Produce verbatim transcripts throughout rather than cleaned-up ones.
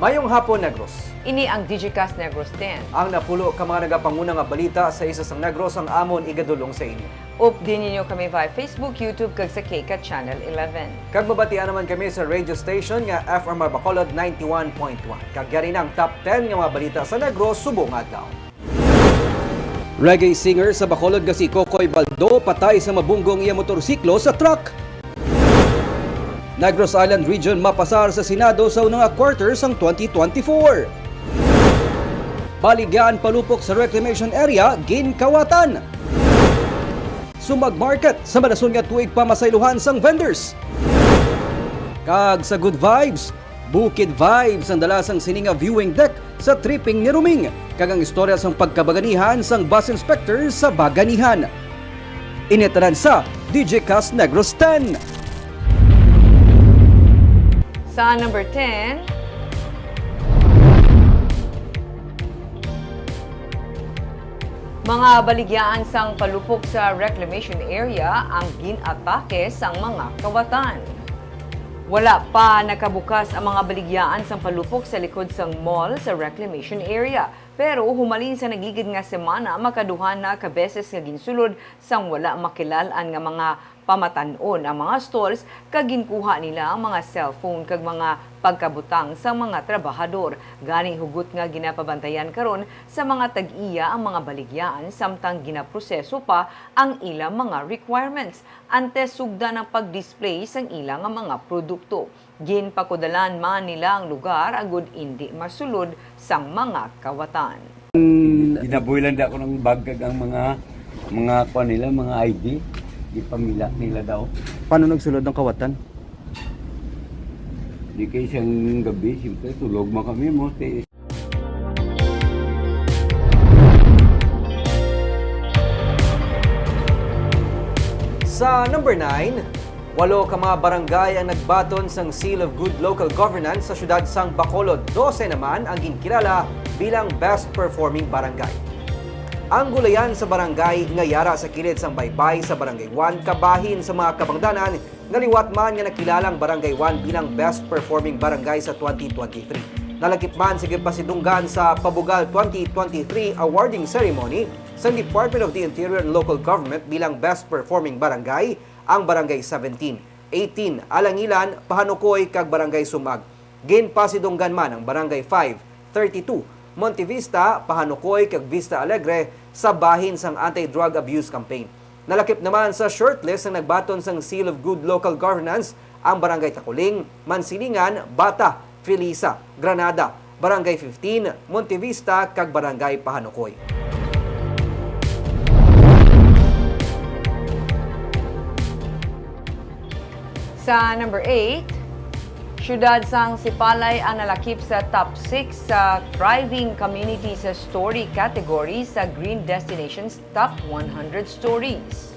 Mayong hapon, Negros. Ini ang Digicast Negros ten. Ang napulo ka mga nagapanguna nga balita sa isla sang Negros ang amon igadulong sa inyo. Updi ninyo kami via Facebook, YouTube, kag sa KCAT Channel eleven. Kag mabatian naman kami sa radio station nga F M R Bacolod ninety-one point one. Kag yari na ang top ten nga mga balita sa Negros subong nga adlaw. Reggae singer sa Bacolod nga si Kokoy Baldo patay sa mabunggo ang iya motorsiklo sa truck. Negros Island Region mapasar sa Senado sa una nga quarter sang twenty twenty-four. Baligyaan palupok sa reclamation area, ginkawatan. Sumag Market sa madason nga tuig pamasaylohan sang vendors. Kag sa Good Vibes, Bukid Vibes ang dala sang sini nga viewing deck sa tripping ni Ruming, kag ang istorya sang pagkabaganihan sang bus inspector sa Baganihan. Ini tanan sa Digicast Negros ten. Sa number ten, mga baligyaan sang palupok sa reclamation area ang gin-atake sang mga kawatan. Wala pa nakabukas ang mga baligyaan sang palupok sa likod sang mall sa reclamation area, pero humalin sa nagligid nga semana, makaduha na ka beses nga ginsulod sang wala makilal-an nga mga pamatan-on ang mga stalls kag ginkuha nila ang mga cellphone kag mga pagkabutang sang mga trabahador. Gani, hugot nga ginapabantayan karon sa mga tag-iya ang mga baligyaan samtang ginaproseso pa ang ilang mga requirements antes sugdan ang pag-display sang ila nga mga produkto. Ginpakudalan man nila ang lugar agud indi masulod sang mga kawatan. Ginabuy lang da ko ng bag kag ang mga mga kuan nila, mga I D. Gipamila nila daw. Paano nagsulod ang kawatan? Di kay siyang gabi, siyempre tulog man kami mo. Ti- Sa number nine, walo ka mga barangay ang nagbaton sang Seal of Good Local Governance sa siyudad sang Bacolod. Dose naman ang ginkilala bilang Best Performing Barangay. Ang gulayan sa barangay nga yara sa kilid sang baybay sa Barangay one kabahin sa mga kabangdanan nga liwat man nga nakilala ang Barangay one bilang Best Performing Barangay sa twenty twenty-three. Nalakip man sa ginpasidunggan sa Pabugal twenty twenty-three Awarding Ceremony sang Department of the Interior and Local Government bilang Best Performing Barangay ang Barangay seventeen, eighteen, Alangilan, Pahanukoy, kag Barangay Sumag. Ginpasidunggan man ang Barangay five, thirty-two, Monte Vista, Pahanukoy, kag Vista Alegre sa bahin sang anti-drug abuse campaign. Nalakip naman sa shortlist ang nagbaton sang Seal of Good Local Governance ang Barangay Taculing, Mansilingan, Bata, Felisa, Granada, Barangay fifteen, Monte Vista, kag Barangay Pahanukoy. Sa number eight, siyudad sang Sipalay ang nalakip sa top six sa Thriving Communities Story category sa Green Destinations Top one hundred Stories.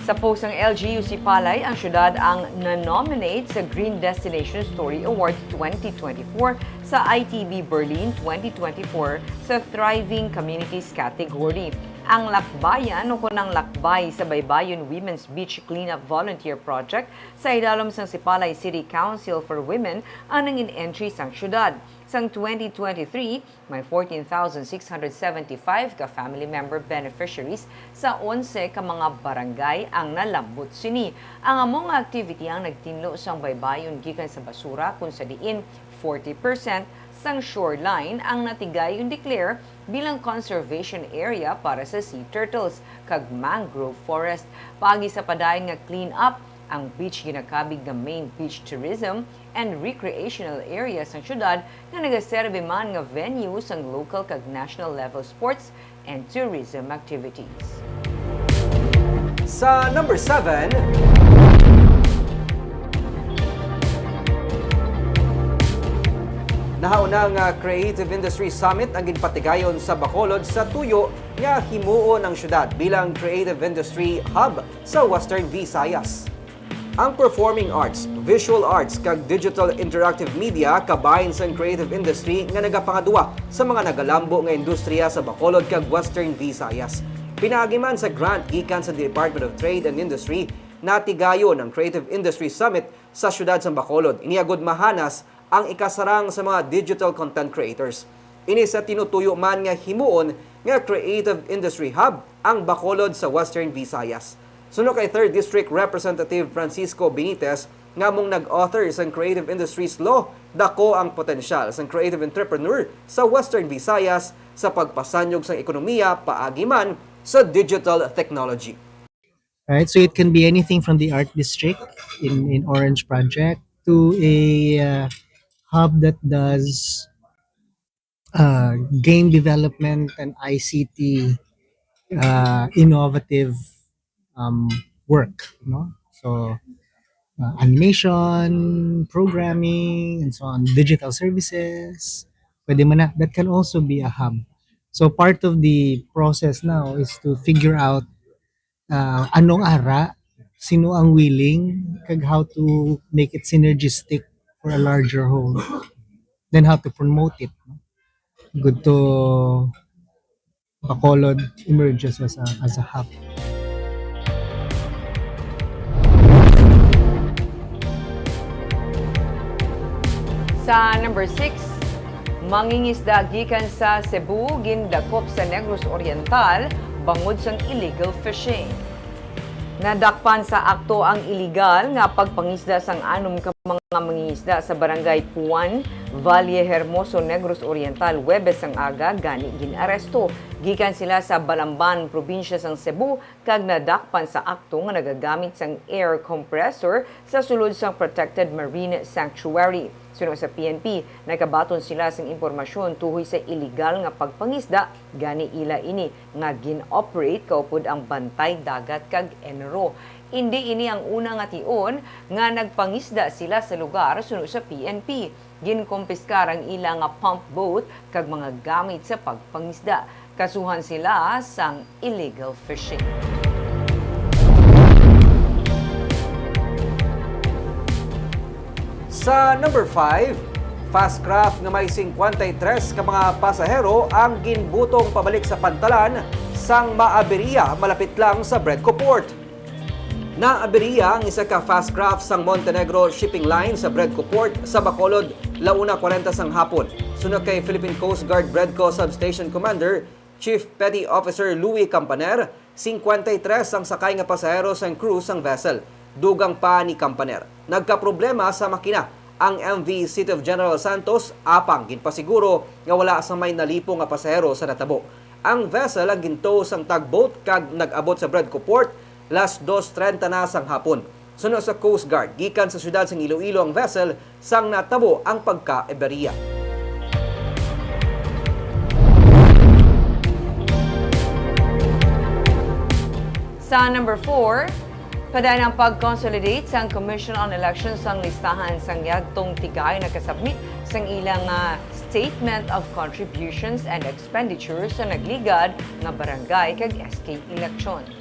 Sa post sang L G U Sipalay, ang siyudad ang na-nominate sa Green Destination Story Awards twenty twenty-four sa I T B Berlin twenty twenty-four sa Thriving Communities category. Ang Lakbayan, o kon ang Lakbay sa Baybayon Women's Beach Cleanup Volunteer Project sa idalom sang Sipalay City Council for Women ang nangin-entry sang siyudad. Sang twenty twenty-three, may fourteen thousand six hundred seventy-five ka family member beneficiaries sa onse ka mga barangay ang nalambot sini. Ang amo nga activity ang nagtinlo sang baybayon gikan sa basura, kun sa diin forty percent sang shoreline ang natigayon declare bilang conservation area para sa sea turtles kag mangrove forest. Paagi sa padayon nga clean up, ang beach ginakabig nga main beach tourism and recreational area sang syudad nga nagaserbi man nga venue sang local kag national level sports and tourism activities. Sa number seven, nahauna nga Creative Industry Summit ang ginpatigayon sa Bacolod sa tuyo nga himuon ang syudad bilang Creative Industry Hub sa Western Visayas. Ang performing arts, visual arts, kag digital interactive media kabahin sang creative industry nga nagapangaduwa sa mga nagalambo nga industriya sa Bacolod kag Western Visayas. Pinaagi man sa grant gikan sa Department of Trade and Industry, natigayon ang Creative Industry Summit sa siyudad sang Bacolod. Ini agud mahanas ang ikasarang sa mga digital content creators. Ini sa tinutuyo man nga himuon nga creative industry hub ang Bacolod sa Western Visayas. Suno kay Third District Representative Francisco Benitez, nga among nag-author sang Creative Industries Law, dako ang potensyal sang creative entrepreneur sa Western Visayas sa pagpasanyog sang ekonomiya paagi man sa digital technology. Right? So it can be anything from the art district in, in Orange Project to a uh, hub that does uh, game development and I C T uh, innovative um, work. No? So uh, animation, programming, and so on, digital services. Pwede man na, that can also be a hub. So part of the process now is to figure out uh, anong ara, sino ang willing, kag how to make it synergistic for a larger whole. Then how to promote it. No? Good to Bacolod emerges as a, as a hub. Sa number six, mangingisda gikan sa Cebu gindakop sa Negros Oriental bangod sang illegal fishing. Nadakpan sa akto ang iligal nga pagpangisda sang anom ka mga mangingisda sa Barangay Puan, Valle Hermoso, Negros Oriental, Huwebes sang aga, gani gin-aresto. Gikan sila sa Balamban, probinsya sang Cebu, kag nadakpan sa akto nga nagagamit sang air compressor sa sulod sang protected marine sanctuary. Suno sa P N P, nagabaton sila sang impormasyon tuhoy sa iligal nga pagpangisda, gani ila ini nga gin-operate kaupod ang Bantay Dagat kag ENRO. Indi ini ang una nga tion nga nagpangisda sila sa lugar, suno sa P N P. Ginkompiskar ang ila nga pump boat kag mga gamit sa pagpangisda. Kasuhan sila sang illegal fishing. Sa number five, fast craft nga may singkwenta y tres ka mga pasahero ang ginbutong pabalik sa pantalan sang maaberiya malapit lang sa Bredco Port. Naaberiya ang isa ka fast craft sang Montenegro Shipping Line sa Bredco Port sa Bacolod, la una kwarenta sang hapon. Suno kay Philippine Coast Guard Bredco Substation Commander, Chief Petty Officer Louis Campaner, singkwenta y tres ang sakay nga pasahero sang crew sang vessel. Dugang pa ni Campaner, nagkaproblema sa makina ang M V City of General Santos, apang ginpasiguro nga wala sa may nalipo nga pasahero sa natabo. Ang vessel ang gintow sang tugboat kag nag-abot sa Bredco Port las dos trenta na sang hapon. Suno sa Coast Guard, gikan sa siyudad sang Iloilo ang vessel sang natabo ang pagka-eberiya. Sa number four, padayon ang pag-consolidate sang Commission on Elections sang listahan sang yadtong tigayon nakasubmit sang ilang, ah, Statement of Contributions and Expenditures sa nagligad nga barangay kag S K elections.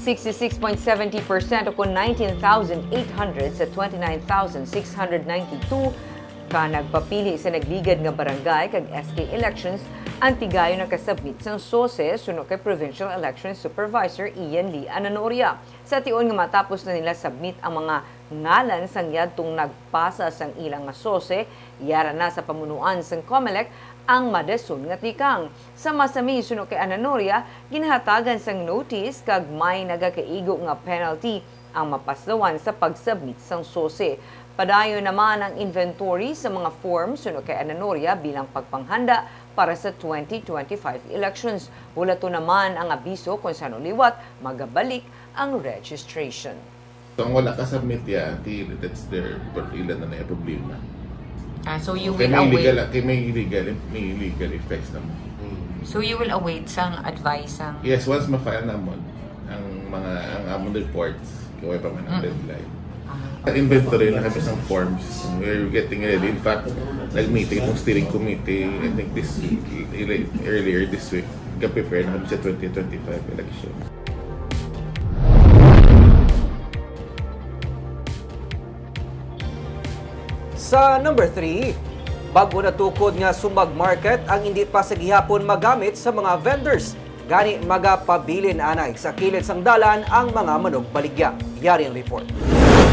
Sixty-six point seventy percent o kon nineteen thousand eight hundred sa twenty-nine thousand six hundred ninety-two ka nagpapili sa nagligad nga barangay kag S K elections ang tigayon nakasubmit sang SOSE, suno kay Provincial Election Supervisor Ian Lee Ananoria. Sa tion nga matapos na nila submit ang mga ngalan sang yadtong nagpasa sang ila nga SOSE, yara na sa pamunuan sang COMELEC ang madason nga tikang. Sa masami, suno kay Ananoria, ginhatagan sang notice kag may nagakaigo nga penalty ang mapasdawan sa pag-submit sang SOSE. Padayon naman ang inventory sa mga form, suno kay Ananoria, bilang pagpanghanda para sa twenty twenty-five elections. Hulaton naman ang abiso kon san-o liwat magabalik ang registration. So, ang wala ka submit ya, ti, that's their, ila na na yung problema. Ah, so you Kay will may await. legal, kay may legal, may legal effects na mo. So you will await sang advice sang Yes, once ma-file namon ang mga, ang amon reports, kay pa man ang Mm. deadline. ah, Inventory na kami sa forms. We're getting ready. In fact, nag-meeting itong steering committee, I think this, earlier this week, nag-prepare na kami sa twenty twenty-five elections. Sa number three, bag-o natukod nga Sumbag Market ang indi pa sa gihapon magamit sa mga vendors. Gani, magapabilin anay sa kilid sang dalan ang mga manugbaligya. Yari ang report.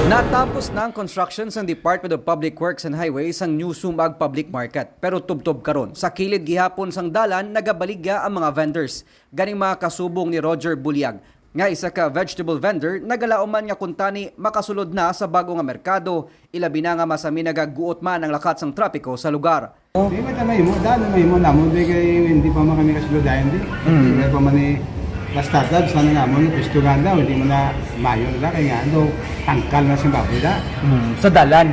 Natapos na ang construction sang Department of Public Works and Highways sang New Sumag Public Market, pero tubtob karon, sa kilid gihapon sang dalan nagabaligya ang mga vendors. Ganing mga kasubong ni Roger Buliag, nga isa ka vegetable vendor, nagalaom man nga kuntani makasulod na sa bag-o nga merkado, ilabi na nga masami nagaguot man ang lakat sang trapiko sa lugar. Di ba ta mahimo? Daan na mahimo namon, di kay hindi pa man kami kasulod dayon, di. Mm. Hindi pa man ni Las Tatas, sana namon, gusto ganda, hindi mo na mayo na, kaya nga, ano, tangkal na sa baboy da. Mm. Sa dalan.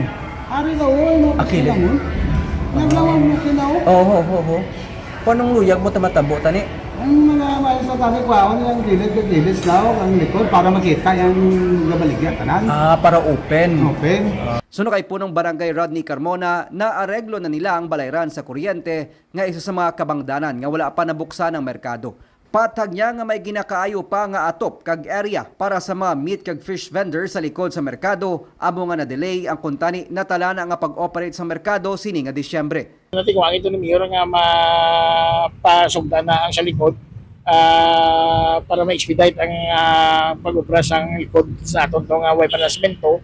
Ari na, oy, mo Akili. Namon. Naglawan mo sila, oh. Oo, oo, oo. Kung anong luyag mo, tamatabo, tani? Ang mga maayos na tayo, kuhaon nilang gilid, gilid, sa ang likod, para makita yung gabaligya, tanan. Ah, para open. Open. Suno kay Punong Barangay Rodney Carmona, naareglo na nila ang balayran sa kuryente nga isa sa mga kabangdanan nga wala pa nabuksan ang merkado. Patag niya nga may ginakaayo pa nga atop kag area para sa mga meat kag fish vendor sa likod sa merkado, amo nga na-delay ang kuntani natala na nga pag-operate sa merkado sini nga Disyembre. Natigwang ito ni Mayor nga mapasugda na ang sa likod, ah, para ma-expedite ang, ah, pag-obra sa likod sa aton to nga way panasmento,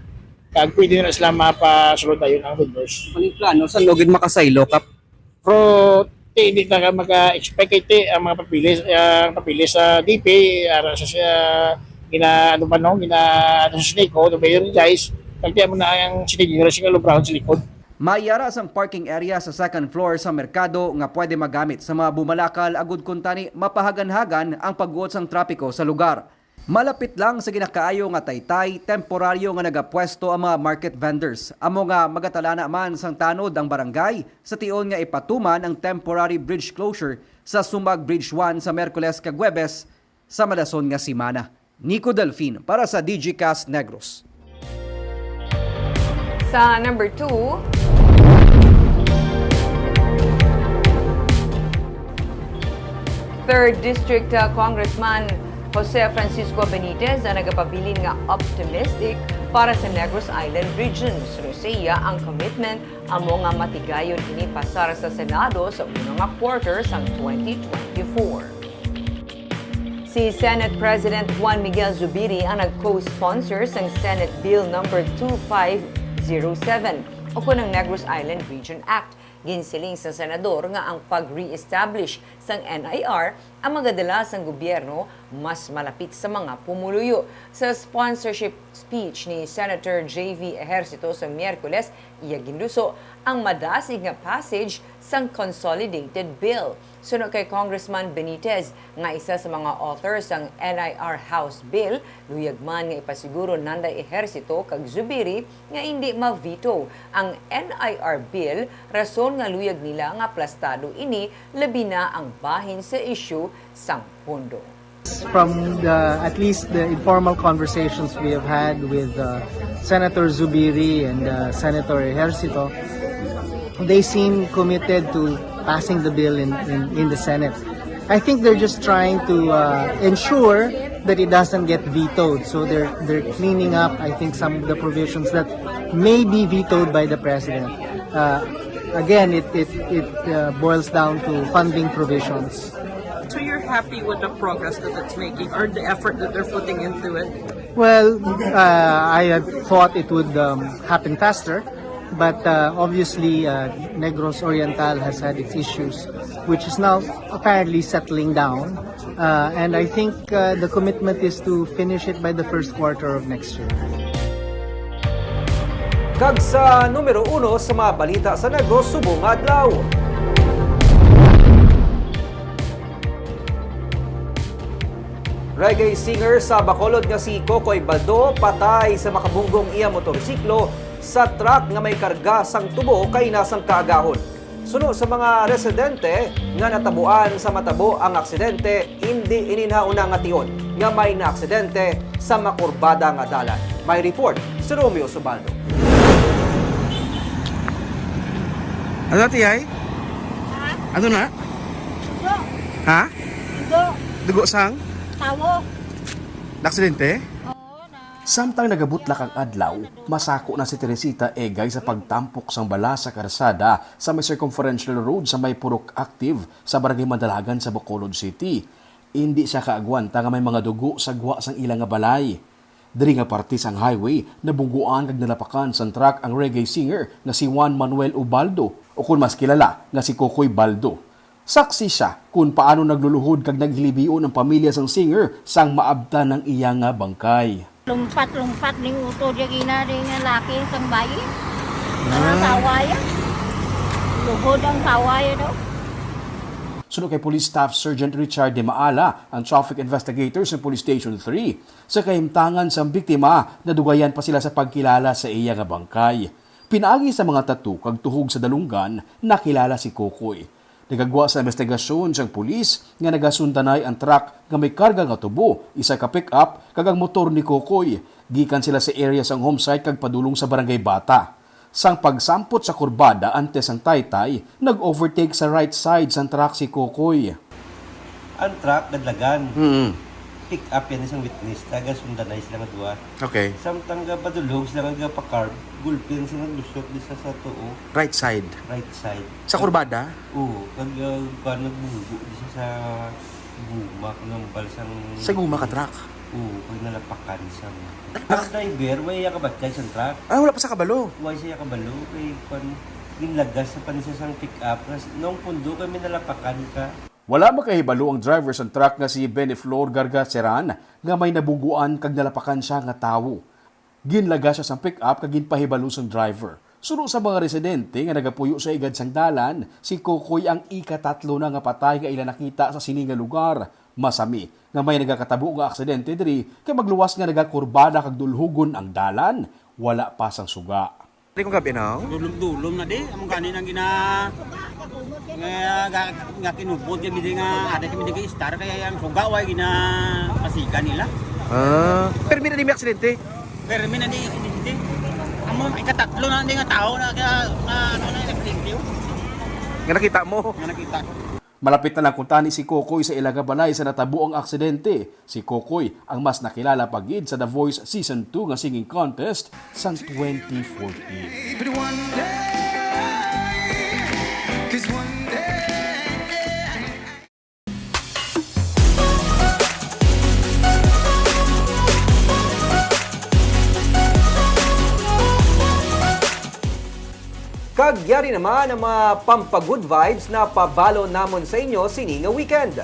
kag pwede na sila mapasulod dayon ang vendors. Ano yung plano? Saan mo gid makasaylo, Kap? Pero ti, hindi na ka maka-expect kay ti, ang mga papeles, ang papeles sa D P, ara sa, sa gina, ano ba, no? Gina, ano sa SNECO, to be energized. Kag ti mo na ang City General sa kalubrahan sa likod. May ara sang parking area sa second floor sa merkado nga pwede magamit sa mga bumalakal agud kuntani mapahagan-hagan ang pagguot sang trapiko sa lugar. Malapit lang sa ginakaayo nga taytay, temporaryo nga nagapwesto ang mga market vendors. Amo nga magatalana man sang tanod ang barangay sa tion nga ipatuman ang temporary bridge closure sa Sumag Bridge one sa Miyerkules kag Huwebes sa madason nga semana. Nico Delfin para sa Digicast Negros. Sa number two, Third District, uh, Congressman Jose Francisco Benitez ang nagapabilin nga optimistic para sa Negros Island Region. Suno sa iya, ang commitment amo nga matigayon ini pasar sa Senado sa una nga quarter sang twenty twenty-four. Si Senate President Juan Miguel Zubiri ang nag-co-sponsor sang Senate Bill number two five zero seven, o kon ang Negros Island Region Act. Ginsiling sa senador nga ang pag-re-establish sang N I R ang magadala sang gobyerno mas malapit sa mga pumuluyo. Sa sponsorship speech ni Senator J V Ejercito sa Miyerkules, iya ginluso ang madasig nga passage sang Consolidated Bill. Suno kay Congressman Benitez, nga isa sa mga author sang N I R House Bill, luyag man nga ipasiguro nanday Ejercito kag Zubiri nga indi ma-veto ang N I R Bill, rason nga luyag nila nga aplastado ini, labi na ang bahin sa isyu sang pondo. From the, at least the informal conversations we have had with, uh, Senator Zubiri and, uh, Senator Ejercito, they seem committed to passing the bill in, in, in the Senate. I think they're just trying to, uh, ensure that it doesn't get vetoed. So they're, they're cleaning up, I think, some of the provisions that may be vetoed by the president. Uh, again, it, it, it, uh, boils down to funding provisions. So you're happy with the progress that it's making or the effort that they're putting into it? Well, uh, I had thought it would, um, happen faster, but, uh, obviously, uh, Negros Oriental has had its issues, which is now apparently settling down. Uh, and I think, uh, the commitment is to finish it by the first quarter of next year. Kag sa numero uno sa mga balita sa Negros subong nga adlaw. Reggae singer sa Bacolod nga si Kokoy Baldo patay sa makabunggong iya motorsiklo sa truck nga may karga sang tubo kaina sang kaagahon. Suno sa mga residente nga natabuan sa matabo ang aksidente, indi ininhauna nga tion nga may naaksidente sa makurbada nga dalan. May report si Romeo Subaldo. Ano na, Tiay? Ha? Ano na? Dugo. Ha? Dugo. Dugo sang? Tawo. Naaksidente? Oo, na. Samtang nagabutlak ang adlaw, masako na si Teresita Egay sa pagtampok sang bala sa karsada sa may Circumferential Road sa may Purok Active sa Barangay Mandalagan sa Bacolod City. Indi siya kaagwanta nga may mga dugo sa gwa sang ila nga balay. Diri nga parte sang highway, nabungguan kag nalapakan sang truck ang reggae singer nga si Juan Manuel Ubaldo, o kon mas kilala nga si Kokoy Baldo. Saksi sia kon paano nagluluhod kag naghilibion ang pamilya sang singer sang maabtan ang iya nga bangkay. Lumpat-lumpat ning utod ya gina rin nga laki sang bayi. Ang Ah. Sawa ya. Luhod ang sawa ya daw. Suno kay Police Staff Sergeant Richard De Maala, ang traffic investigator sa Police Station three, sa kahimtangan sang biktima, nadugayan pa sila sa pagkilala sa iya nga bangkay. Pinaagi sa mga tattoo kag tuhog sa dalunggan, nakilala si Kokoy. Nagagwa sa investigasyon sang pulis nga nagasundanay ang truck nga may karga nga tubo, isa ka pick-up, kag ang motor ni Kokoy. Gikan sila sa area sang home site kag padulong sa Barangay Bata. Sang pagsampot sa kurbada antes ang taytay, nag-overtake sa right side sang truck si Kokoy. Ang truck, gadlagan. Mm. Pick up yan isang witness, taga Sundanay sila nga duwa. Okay. Samtang ga padulong sila nga gapakarb, gulpi ang sila naglusot di sa, sa tuo. Right side? Right side. Sa kurbada? Oo, kag, ah, kuwan, nagbunggo di sa, sa guma, kung nambal sang Sa guma ka truck? Oo, kag nalapakan sa mga. Nalapak- Ang driver, way iya kabatyag sa truck. Ah, wala pa sa kabalo? Way siya kabalo, kay kuwan, ginlagas sa panisa sang pick up, nas, nung pundo kami nalapakan ka. Wala makahibalo ang driver sang truck nga si Beneflor Gargaceran nga may nabungguan kag nalapakan sia nga tawo. Ginlaga sia sang pick-up kag ginpahibalo sang driver. Suno sa mga residente nga nagapuyo sa igad sang dalan, si Kokoy ang ikatatlo na nga patay nga ila nakita sa sini nga lugar. Masami nga may nagakatabo nga aksidente diri kay magluwas nga nagakurbada kag dulhugon ang dalan, wala pa sang suga. Diri kong gabi, no? Dulom-dulom na di. Amo gani nang gina-, nga, nga, nga kinubot kami di nga, ada kami di nga istar, kaya ang suga, way gina-, pasigan nila. Ah, pero may na di may aksidente? Pero may na di aksidente. Amo, ikatatlo na di nga tao na, na, na, ano na, aksidente, oh. Nga nakita mo? Nga nakita ko. Malapit na lang kuntani si Kokoy sa ila nga balay sa natabo ang aksidente. Si Kokoy ang mas nakilala pa gid sa The Voice Season two nga singing contest sang twenty fourteen. But one day, 'cause one day, Kag yari naman ang mga pampagood vibes na pabalon namon sa inyo sini nga weekend.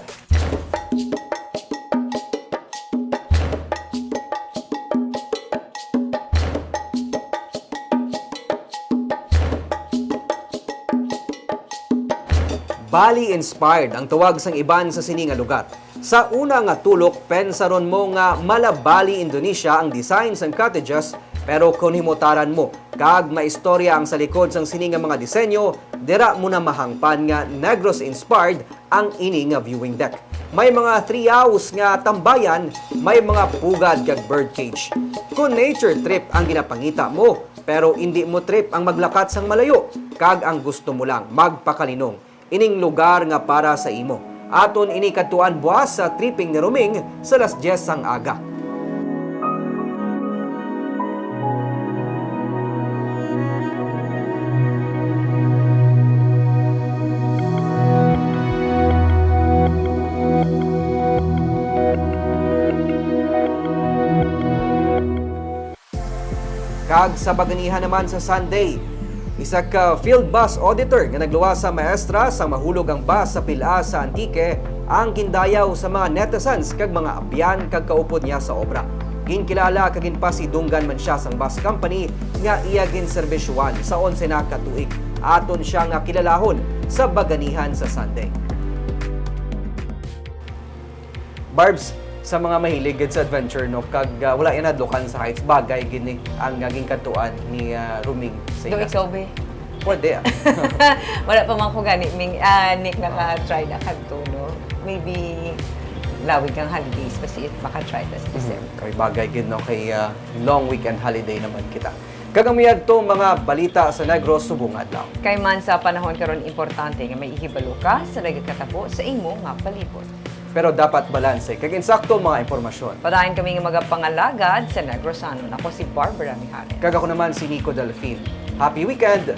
Bali inspired ang tawag sang iban sa sini nga lugar. Sa una nga tulok, pensaron mo nga mala Bali, Indonesia ang design sang cottages, pero kon himutaran mo kag maistorya ang sa likod sang sini nga mga disenyo, dira mo na mahangpan nga Negros inspired ang ini nga viewing deck. May mga treehouse nga tambayan, may mga pugad kag birdcage. Kon nature trip ang ginapangita mo, pero indi mo trip ang maglakat sang malayo, kag ang gusto mo lang magpakalinong, ining lugar nga para sa imo. Aton ini kadtuan buas sa tripping ni Roming sa alas dyes sang aga. Kag sa baganihan naman sa Sunday, isa ka field bus auditor nga nagluwas sa maestra sang mahulog ang bus sa Pil-a sa Antique ang gindayaw sa mga netizens kag mga abyan kag kaupod niya sa obra. Ginkilala kag ginpasidunggan man sia sang bus company nga iya ginserbisyuhan sa onse na ka tuig. Aton sia nga kilalahon sa baganihan sa Sunday. Barbs, sa mga mahilig gid sa adventure, no, kag, ah, wala yan nadlukan sa heights, bagay gid ni ang, ah, ginkadtuan ni, ah, Roming sa Daw ila. Ikaw, be. Pwede, ah. Wala pa man ko gani, Ming, ah, Nick, naka-try na kadto, no? Maybe lawig ang holidays, basi maka-try ta sa Mhm. December. Kay bagay gid, no, kay, ah, long weekend holiday naman kita. Kag ang miadto mga balita sa Negros subong adlaw. Kay man sa panahon karon, importante nga may ihibalo ka sa nagakatabo sa imo nga palibot. Pero dapat balanse kag insakto ang mga impormasyon. Padayon kami nga magapangalagad sa Negrosanon. Ako si Barbara Mijares. Kag ako naman si Nico Delfin. Happy weekend!